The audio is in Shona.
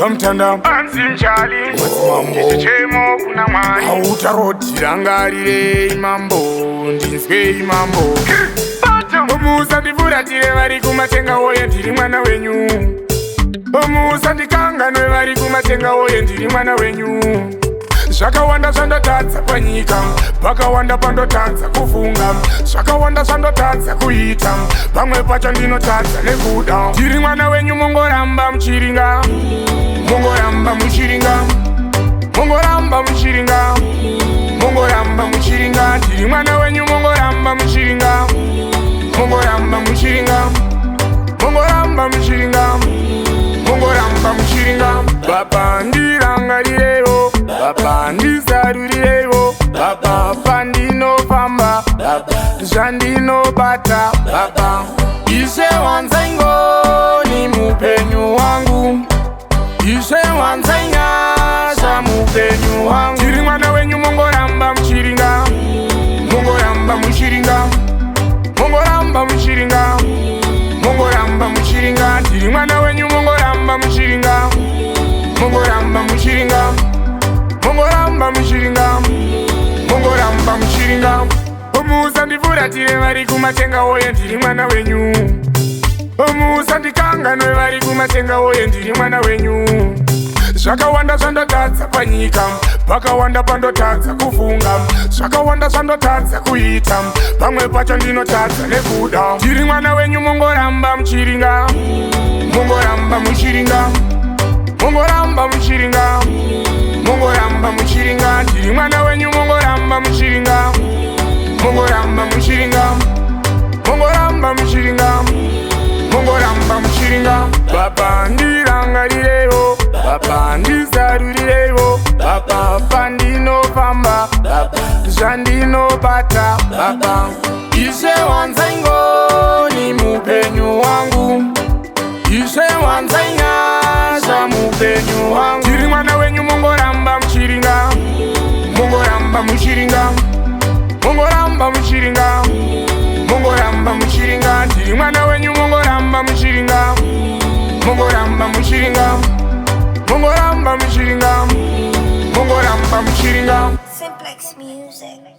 Mutanda Anzi njali Madzimambo. Chichemo kuna Mwari. Autarotirangarirei mambo, ndinzwei mambo. Musandifuratire vari kumatenga woye, ndiri mwana wenyu. Musandikanganwe vari kumatenga woye, ndiri mwana wenyu. Zvakawanda zvandotadza panyika, pakawanda pandotadza kufunga, zvakawanda zvandotadza kuita, pamwe pacho ndinotadza nekuda. Ndiri mwana wenyu, mungoramba muchiringa, mungoramba muchiringa, mungoramba muchiringa, mungoramba muchiringa. Ndiri mwana wenyu, mungoramba muchiringa, mungoramba muchiringa, mungoramba muchiringa, mungoramba muchiringa. Baba, ndirangarirewo. Baba, ndizarurirewo. Baba, pandinofamba, Baba, zvandinobata, Baba, Ishe, wanzai ngoni mupenyu wangu. Ishe, wanzai nyasha mupenyu wangu. Ndiri mwana wenyu, mungoramba muchiringa, mungoramba muchiringa, mungoramba muchiringa, mungoramba muchiringa. Ndiri mwana wenyu, mungoramba muchiringa, mungoramba muchiringa, mungoramba muchiringa, mungoramba muchiringa. Musandifuratire vari kumatenga woye, ndiri mwana wenyu. Musandikanganwe vari kumatenga woye, ndiri mwana wenyu. Zvakawanda zvandotadza panyika, pakawanda pandotadza kufunga, zvakawanda zvandotadza kuita, pamwe pacho ndinotadza nekuda. Ndiri mwana wenyu, mungoramba muchiringa, mungoramba muchiringa, mungoramba muchiringa, mungoramba muchiringa. Ndiri mwana wenyu, mungoramba muchiringa, mungoramba muchiringa, mungoramba muchiringa, mungoramba muchiringa. Baba, ndirangarirewo. Baba, ndizarurirewo. Baba, pandinofamba, Baba, zvandinobata, Baba, Ishe, wanzai ngoni mupenyu wangu. Ishe, wanzai nyasha mupenyu wangu. Ndiri mwana wenyu, mungoramba muchiringa, mungoramba muchiringa, mungoramba muchiringa, mungoramba muchiringa. Ndiri mwana wenyu, mungoramba muchiringa, mungoramba muchiringa, mungoramba muchiringa, mungoramba muchiringa. Simplex Music.